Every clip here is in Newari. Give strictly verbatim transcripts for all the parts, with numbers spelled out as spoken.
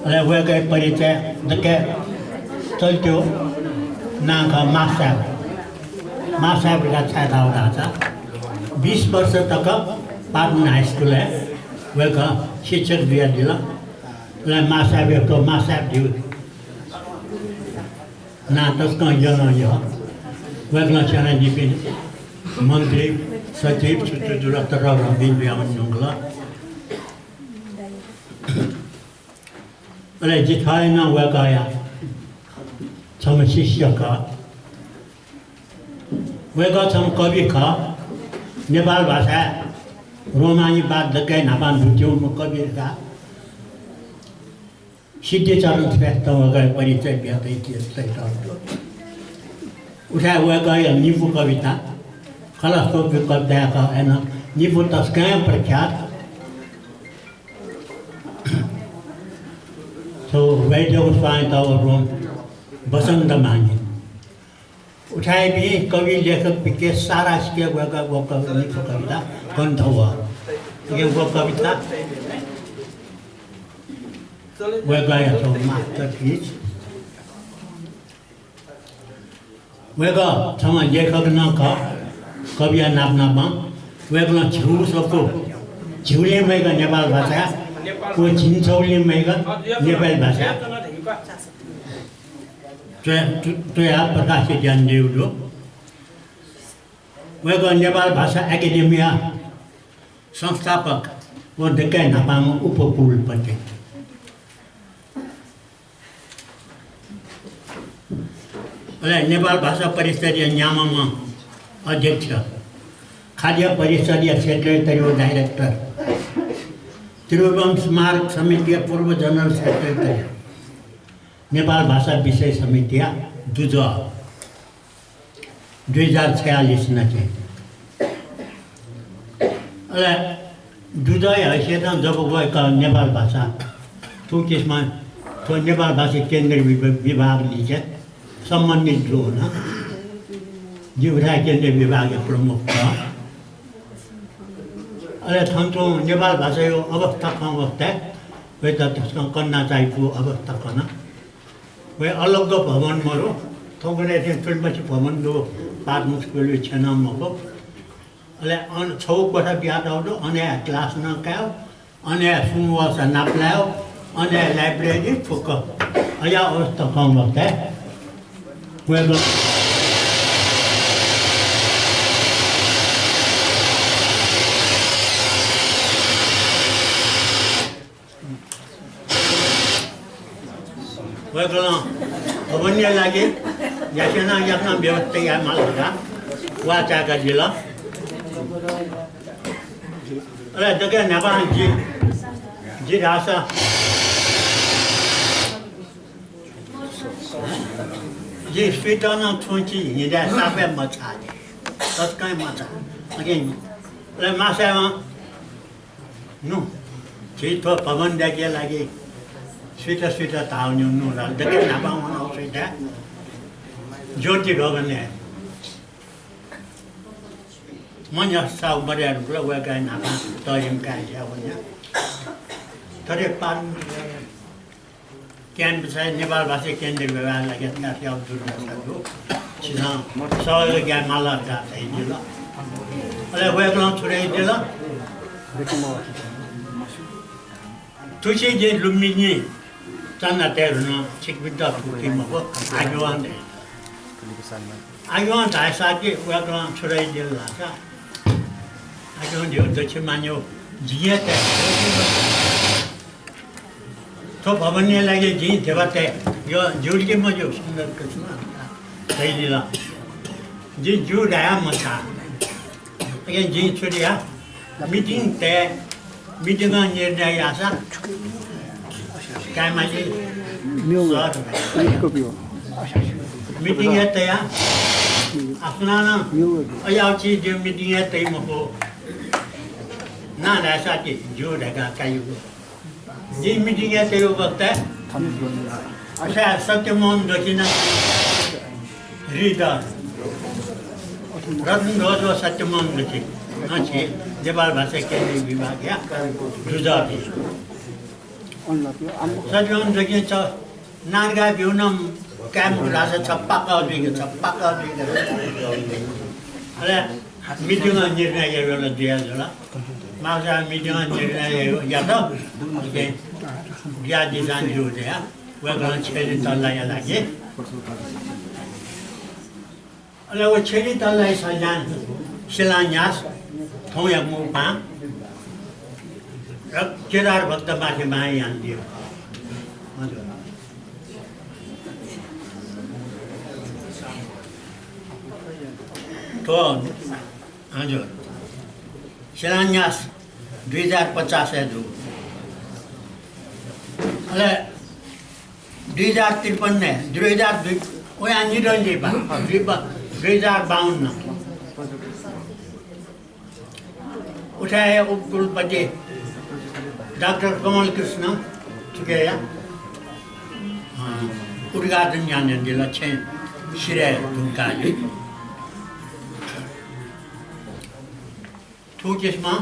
अले वय्‌कःया परिचय दक्व चल्त्यो नां खः मास्साहेब। मास्साहेब धकाः छाय् धाःगु धाःसा बिस वर्ष तक पाटन हाइस्कुलय् वय्‌कः शिक्षक जुयादिल। अले मास्साहेबयात मास्साहेब धइगु नां तसकं यलं यः। वय्‌कलं स्यनादीपिं मन्त्री, सचिव, सुतुतुर ततःधंपिं जुयावने धुंकल। अले जि थः हे नं वय्‌कःया छम्ह शिष्य खः। वय्‌कः छम्ह कवि खः। नेपाल भाषाय् रोमानी वाद दकलय् न्हापां दुथ्यूम्ह कवि खः। सिद्धिचरण श्रेष्ठं वय्‌कःया परिचय बियातयागु। उथाय् वय्‌कःया निपु कविता, खलः स्वःपिं कविताया खः, अय्‌नं निपु तसकं प्रख्यात। थ्व वैद्य गोस्वामीत व रोम बसन्त मांगिं। उथाय्‌पिं कवि लेखकपिंके सारासिके वय्‌कः, वय्‌कःया निपु कविता कण्ठ वः। उकिं व कविता वय्‌कःया थ्व masterpiece। वय्‌कः छम्ह लेखक नं खः, कविया नाप नापं। वय्‌कलं झिगू सफू झिगुलिं मय्‌क नेपाल भाषाय्, व झिंछगुलिं मय्‌क नेपाली भाषाय् च्वया-, च्व-, च्वयाः प्रकाशित यानादीगु दु। वय्‌कः नेपाल भाषा एकेडेमीया संस्थापक व दकलय् न्हापांम्ह उपकुलपति। अले नेपाल भाषा परिषद्‌या न्याम्हम्ह अध्यक्ष, खाद्य परिषद्‌या secretary व director, त्रिभुवन स्मारक समितिया पूर्व general secretary, नेपाल भाषा विषय समितिया दुजः, दुई हजार छयालिस नं चाहिँ। अले दुजःया हैसियतं जब वय्‌कः नेपाल भाषा थ्व किसिमं थ्व नेपाल भाषा केन्द्रीय विभ-, विभागलिसे सम्बन्धित जूगु नं। जि उथाय् केन्द्रीय विभागया प्रमुख खः। अले थन तुं नेपाल भाषाया अवस्था खँ वःथें वय्‌कः तसकं कन्ना चायापुगु अवस्था खन। वय् अलग भवन मरु, थौंकन्हय् थें थुलिमछि भवन दु, पाटन स्कुलया छेँनं मखु। अले अन छगू कोठा बियातःगु दु, अन हे class नं कायेगु, अन हे सुं वःसा नापलायेगु, अन हे library फुक्क। अज्याःगु अवस्था खँ वःथें वय्‌कः वय्‌कलं भवनया लागि यासें नं याकनं व्यवस्था यायेमाल धकाः वाः चाय्‌कादिल। अले दकलय् न्हापां जि, जि धाःसा जि सुइत नं छुं चिज हिँडाय् सापय् मछाः। तसकं मछाः। अकिं अले मास्साहेबं नु, झी थ्व भवन दय्‌केया लागि सुइत सुइत धाःगु न्यू नु धाल। दकलय् न्हापां वनाः सुइत ज्योति भवनय्। मनया साहु मदया धुंकल, वय्‌कःया न्हापां तःजिम्ह काय् जुयाः वना। थथे पाटन campus-य् नेपाल भाषा केन्द्रीय विभागया लागि थ्व दुर्दशा दु। छिसं सहयोग यायेमाल धकाः धयादिल। अले वय्‌कलं छु धयादिल? थुसी जिं लुम्बिनी चन्दा तये धुन, छिकपिन्त थुकी मखु, आज्ञा वं धयादिल। आज्ञा वं धाःसा कि वय्‌कलं छु धयादिल धाःसा, आज्ञा वं धयागु दच्छि मान्यु, जिं हे तये। थ्व भवनया लागि जिं ध्यबा तये, यो ज्यूलिके मज्यू, सुन्दर किसिमं धयादिल। जिं ज्यू धयाः मछाः। अकिं जिं छु धया, meeting तये, meeting-ं निर्णय याःसा कायेमाली। Meeting हे तया, आः सुनानं अज्याःगु चिज meeting हे तइ मखु। ना धाःसा कि ज्यू धकाः काइगु। जिं meeting यायेगु बखतय् अथे सत्यमोहन जोशी नं, हृदय, रत्नध्वज व सत्यमोहन जोशी नं झी नेपाल भाषा केन्द्रीय विभागया दुजः ति। सत्यवान जकिं छ नारगा बिउनम कायम राजा छ पाका बिगे छ पाका बिगे। अले मिटिङ निर्णय यायेला जुया जुला। मासा मिटिङ निर्णय यात। ओके। या दिशान जुया। वय्‌कलं छेरी तल्लाया लागि। अले व छेरी तल्लाया सल्यान शिलान्यास थौंया मुपां र केदार भक्त माथि माया यानादियो। हजुर। थ्व, हजुर। शिलान्यास दुई हजार पचासय् दु। अले दुई हजार त्रिपन्नय्, दुई हजार दुई, वया निधन लिपा, दुई बा-, दुई हजार बाउन्न। उथाय् उपकुलपति डाक्टर कमल कृष्ण थुकेया, अँ, उद्घाटन यानादिल छेँ सिरय् धुंकाः। थुकिसिमं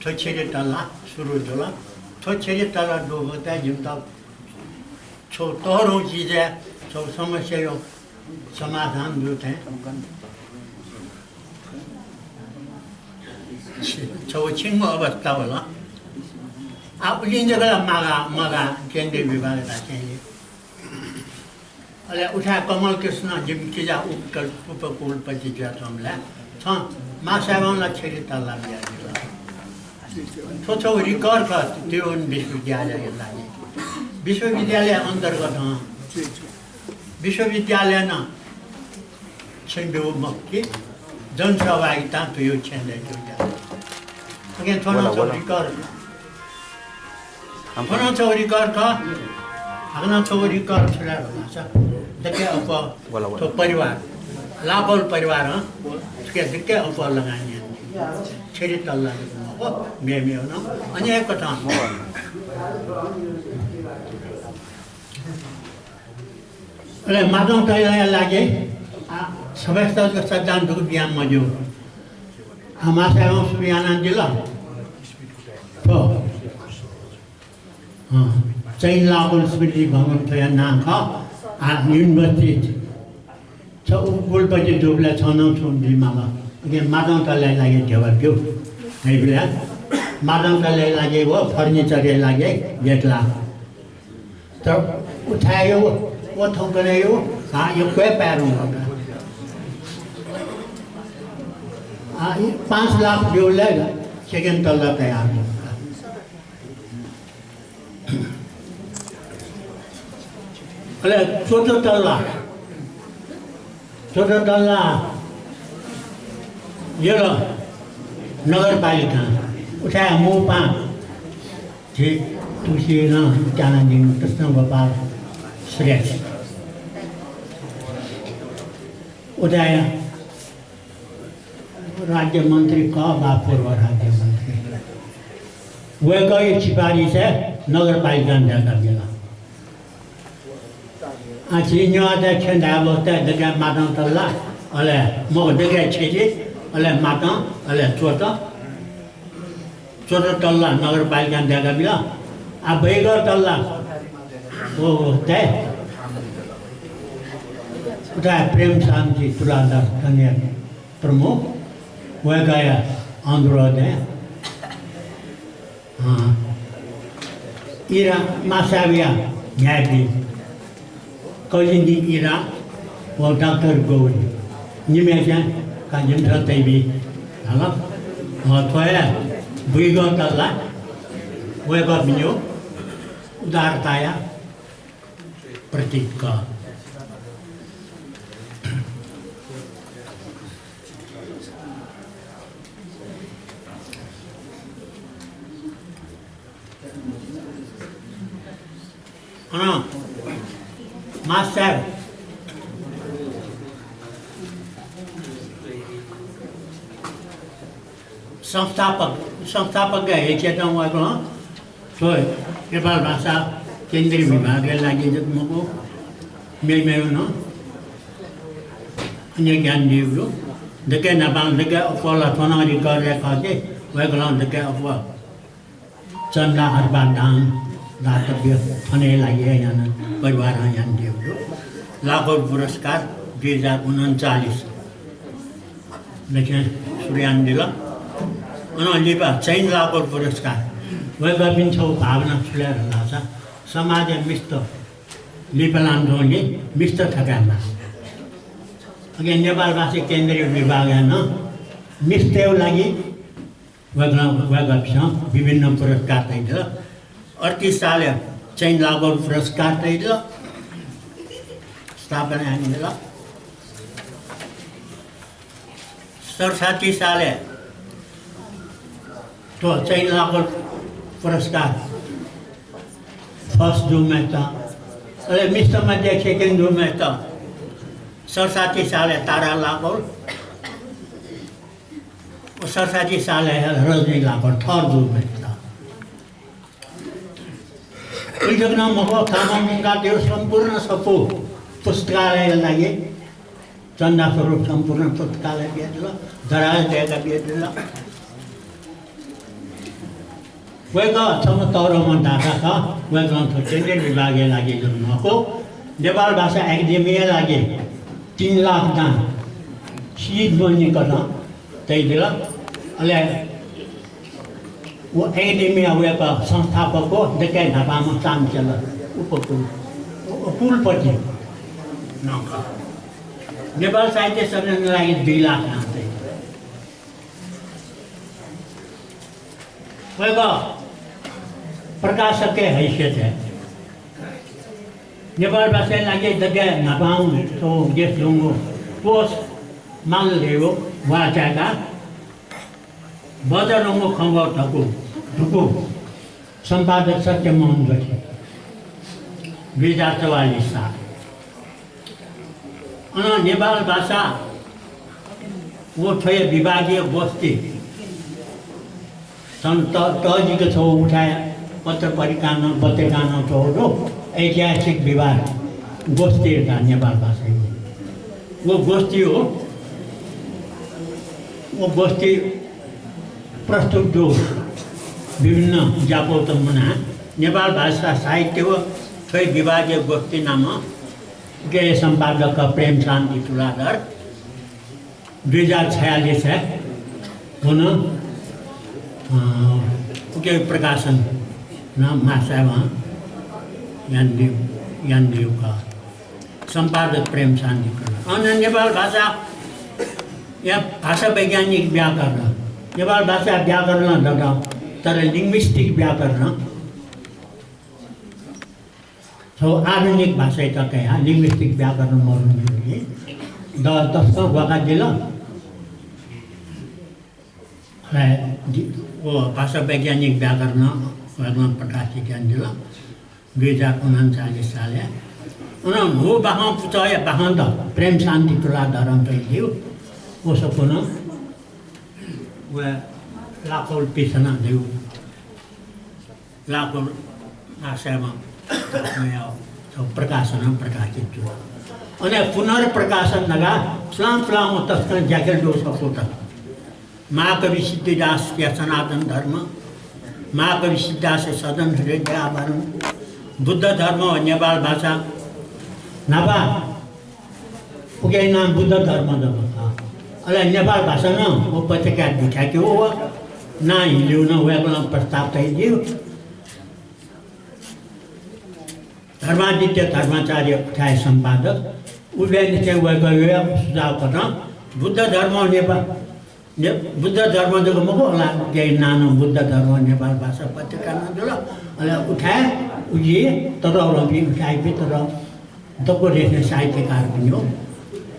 थ्व छेरी तल्ला सुरु जुल। थ्व छेरी तल्ला दुगुलिं जिमित छगू तःधंगु चिजय् छगू समस्याया समाधान जू थें छगू छिंगु अवस्था वल। आ, उलिं जक ला मगाः, मगाः केन्द्रीय विभाग धासेंलि। अले उथाय् कमल कृष्ण जिमि किजा उप-, उपकुलपति जुयाच्वंबलय् छं मासाय्‌वं ला छेरी तल्ला बियादिल। थ्व छगू record खः त्रिभुवन विश्वविद्यालयया लागि। विश्वविद्यालय अन्तर्गतं विश्वविद्यालयं नं छेँ ब्यूगु मखु कि, जनसहभागितां तुयु छेँ दय्‌कूगु। अकिं थ्व नं छगू record। थ्व नं छगू record खः। हाकनं छगू record छु धाःसा दकलय् अप्वः थ्व परिवार, लापोल परिवारं थुके दकलय् अप्वः लगानी यानादी। छेरी तल्ला जक मखु, मेमेगु नं अनेक कथं। अले मादं तल्लाया लागि, आ, सभ्यता जक सज्जान दुगु बियां मज्यू। आ, मासाय्‌वं सुरु यानादिल। थ्व। अँ, चैनलापोल स्मृति भवन थ्वया नां खः। आ, university छ उपकुलपति दुबलय् छं नं छुं बी माल। अकिं मादं तल्लाया लागि धेबा ब्यु। धाइबलय् मादं तल्लाया लागि व furniture-या लागि एक लाख। तर उथाय् व, व थौंकन्हय् व, आ, यक्व हे पाय्‌धुंकल। आ, ई पाँच लाख ब्यूबलय् second तल्ला तयार जुल। अले चौध तल्ला, चौध तल्ला यल नगरपालिकां उथाय् मुपां झी तुलसीं नं त्यानादीम्ह कृष्ण गोपाल श्रेष्ठ। उथाय् राज्यमन्त्री खः वा पूर्व राज्यमन्त्री। वय्‌कःया सिफारिसय् नगरपालिकां दय्‌काबिल। आ, झी नेवाःतय् छेँ धाये बखतय् दकलय् मादं तल्ला, अले मखु दकलय् छेरी, अले मादं, अले चौध, चौध तल्ला नगरपालिकां दय्‌काबिल। आ, बैगः तल्ला व, व तय् उथाय् प्रेम शान्ति तुलाधर धन्य प्रमुख, वय्‌कःया अनुरोधय्, अँ, इरा मासाय्‌या म्ह्याय्‌पिं कलिनी इरा व डाक्टर गौरी निम्हय्‌सिनं का जिमिसं तयाबी धाल। अँ, थ्व हे बुइगः तल्ला वय्‌कःपिनिगु उदारताया प्रतीक खः। अँ, मास्टर संस्थापक, संस्थापकया हैसियतं वय्‌कलं थ्व नेपाल भाषा केन्द्रीय विभागया लागि जक मखु, मेमेगु नं अन्य ज्ञान बीगु दु। दकलय् न्हापां दकलय् अप्वः ला थ्व नं record-य् खः कि वय्‌कलं दकलय् अप्वः चन्दा अथवा दान दातव्य थनया लागि याना परिवारं यानादियो। लाखौल पुरस्कार दुई हजार उनन्चालिस देखि सुरु यानादिल। अनं लिपा चैन लाखौल पुरस्कार वय्कःपिं छगू भावना छु ले धाःसा समाजय् मिस्त लिपालानाच्वंगुलिं मिस्त थकाये माः। अकिं नेपाल भाषा केन्द्रीय विभागं नं मिस्तय् लागि वय्कलं, वय्कःपिन्सं विभिन्न पुरस्कार तयादिल। अड्तीस सालय् चैन लाखौल पुरस्कार तयादिल, स्थापना यानादिल। सडसट्ठी सालय् थ्व चैन लाखौल पुरस्कार first जूम्हय्सित, अले मिस्त मध्ये second जूम्हय्सित सडसट्ठी सालय् तारा लाखौल, सडसट्ठी सालय् रजनी लाखौल third जूम्हय्सित। उलि जक नं मखु, तामाङ बुंकाःतय् सम्पूर्ण सफू पुस्तकालयया लागि चन्दा स्वरूप सम्पूर्ण पुस्तकालय बियादिल, दराज दय्का बियादिल। वय्कः छम्ह तःधंम्ह दाता खः। वय्कलं थ्व केन्द्रीय विभागया लागि जक मखु, नेपाल भाषा एकेडेमीया लागि तीन लाख दां seed money कथं तयादिल। अले व एकेडेमीया वय्कः संस्थापक व दकले न्हापांम्ह chancellor, उपकुल, कुलपति नं खः। नेपाल साहित्य संमेलनया लागि दुई लाख दां तयादिल। वय्कः प्रकाशकया हैसियतय् नेपाल भाषाया लागि दकले न्हापां थ्व देश ल्वंगु कोष माल धयागु वाः चाय्काः बजारंगु खँग्वः धकु, धुकु, सम्पादक सत्यमोहन जोशी, दुई हजार चौवालिस साल। अन नेपाल भाषा व थ्वया विभागीय गोष्ठी छन त-, तःजिक छगू उथाय् पत्र पत्रिकां नं, पत्रिकां नं छगू दु, ऐतिहासिक विभाग गोष्ठी का नेपाल भाषाया। व गोष्ठी हो, व गोष्ठी प्रस्तुत दु विभिन्न ज्यापौत मुनाः नेपाल भाषा साहित्य व थ्वया विभागीय गोष्ठी नामं उकिया सम्पादक प्रेमशान्ति तुलाधर दुई हजार छयालिसय् पुनः, अ, उकिया प्रकाशन नं महासाहेबं यानादिउ, यानादिउ खः। सम्पादक प्रेमशान्ति तुलाधर। अन नेपाल भाषाया भाषा वैज्ञानिक व्याकरण, नेपाल भाषा व्याकरण दत, तर linguistic व्याकरण छगू आधुनिक भाषायात कयाः linguistic व्याकरण मरुनिगुलिं द-, तसकं ग्वाकादिल। अले दि-, व भाषा वैज्ञानिक व्याकरण वय्कलं प्रकाशित यानादिल दुई हजार उनन्चालिस सालय्। अन न्हू बाखं पुचःया बाखंत प्रेमशान्ति तुलाधरं तयादिउ। व सफू नं व लाखौल पिसना दु। लाखौल महासाहेबं प्रकाशन प्रकाशित जुल। अन पुनर्प्रकाशन धकाः पुलां पुलां तसकं ज्याकेल दु सफूत। महाकवि सिद्धिदासया सनातन धर्म, महाकवि सिद्धिदासया सदन हृदयावरण, बुद्ध धर्म व नेपाल भाषा न्हापा उकिया नां बुद्ध धर्म जक खः। अले नेपाल भाषा नं व पत्रिकाय् दुथ्याकेगु व नां हिलेगु नं वय्कलं प्रस्ताव तयादिउ। धर्मादित्य धर्माचार्य उथाय् सम्पादक, उबलय् निसें वय्कःया सुझाव कथं बुद्ध धर्म नेपाल ने-, बुद्ध धर्म जक मखु, अला उकिया नां नं बुद्ध धर्म नेपाल भाषा पत्रिका नं जुल। अले उथाय् उकी ततःधंपिं उथाय्‌पिं ततः दक्व देशया साहित्यकारपिनिगु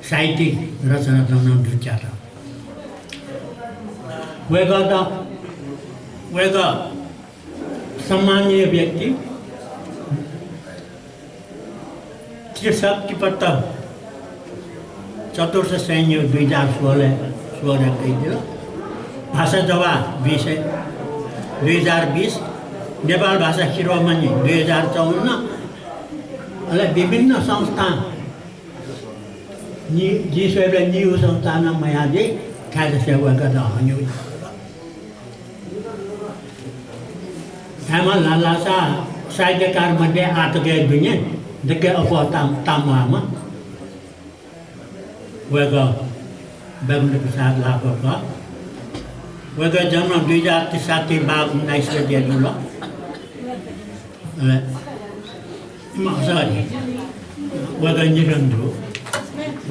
साहित्यिक रचनात नं दुथ्यात। वय्कःत, वय्कः सम्माननीय व्यक्ति, त्रिशक्तिपत्त चतुर्थ श्रेणी दुई हजार सोह्र, सोह्र कयादिल। भाषा जवाः बिस, दुई हजार बिस, नेपाल भाषा शिरोमणि दुई हजार चौवन्न, अले विभिन्न संस्थां नि-, जिं स्वयेबलय् निगू संस्थां नं मयादी, थाय् दसय् वय्कःयात हनेगु। धायेमाल धाःसा साहित्यकार मध्ये आःतकया दुने दकले अप्वः ताम-, ताम्वाःम्ह वय्कः बैकुण्ठ प्रसाद लाक्वः खः। वय्कःया जन्म दुई हजार त्रिसठी बाः उन्नाइस गते जुल। अले, म, sorry, वय्कः निधन दु।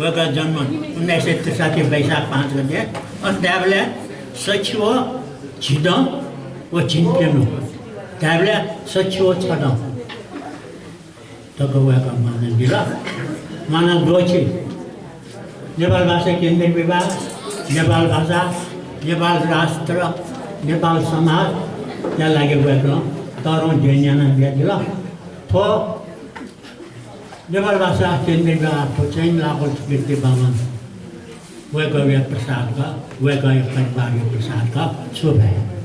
वय्कःया जन्म उन्नाइस सय त्रिसठी वैशाख पाँच गते। अन धायेबलय् सछि व झिदँ व झिंप्यन्हु। धायेबलय् सछि व छदँ तक वय्कः म्वानादिल। म्वाना द्वःछि नेपाल भाषा केन्द्रीय विभाग, नेपाल भाषा, नेपाल राष्ट्र, नेपाल समाजया लागि वय्कलं तःधंगु ज्या यानाबियादिल। थ्व नेपाल भाषा केन्द्रीय विभाग थ्व चाहिँ लाक्वः छुटुकी बामन वय्कःया प्रसाद खः, वय्कःया परिवारया प्रसाद खः। सुभाय्।